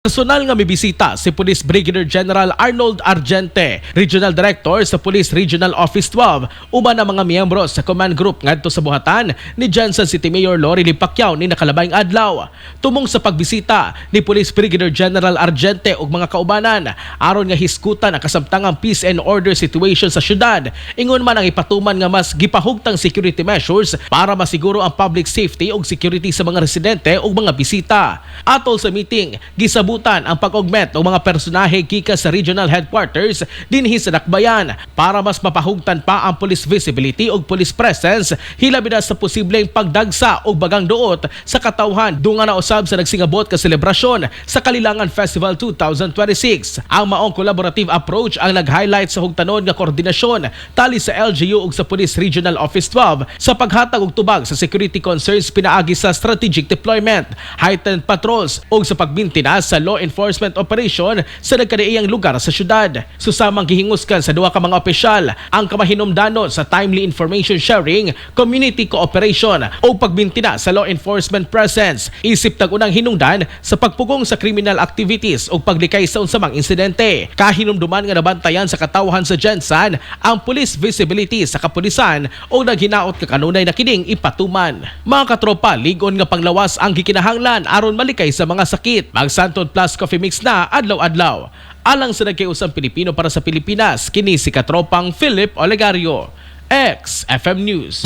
Personal nga mibisita si Police Brigadier General Arnold Argente, Regional Director sa Police Regional Office 12, uban ang mga miyembro sa command group ngadto sa buhatan ni Gensan City Mayor Lorelie Pacquiao ni nakalabayng adlaw. Tumong sa pagbisita ni Police Brigadier General Argente ug mga kaubanan aron nga hisgutan ang kasamtangang peace and order situation sa syudad. Ingon man ang ipatuman nga mas gipahugtang security measures para masiguro ang public safety ug security sa mga residente ug mga bisita. Atol sa meeting, gisabutan ang pag-augment ng mga personahe gikan sa regional headquarters dinhi sa Dakbayan para mas mapahugtan pa ang police visibility ug police presence, hilabi na sa posibleng pagdagsa og bagang duot sa katawhan dunga na usab sa nagsingabot ka selebrasyon sa Kalilangan Festival 2026. Ang maong collaborative approach ang nag-highlight sa hugtanon nga koordinasyon tali sa LGU ug sa Police Regional Office 12 sa paghatag og tubag sa security concerns pinaagi sa strategic deployment, heightened patrols ug sa pagmintina sa law enforcement operation sa nagkadaiyang lugar sa syudad. Susamang gihinguskan sa duha ka mga opisyal ang kamahinumdanon sa timely information sharing, community cooperation o pagmintina sa law enforcement presence isip tag-unang hinungdan sa pagpugong sa criminal activities o paglikay sa unsamang insidente. Kahinumduman nga nabantayan sa katawhan sa Gensan ang police visibility sa kapulisan o naghinaot nga kanunay na kining ipatuman. Mga katropa, ligon nga panglawas ang gikinahanglan aron malikay sa mga sakit. Mag-Santon Plus Coffee Mix na adlaw-adlaw. Alang sa nagkiusang Pilipino para sa Pilipinas, kini si Katropang Philip Olegario. XFM News.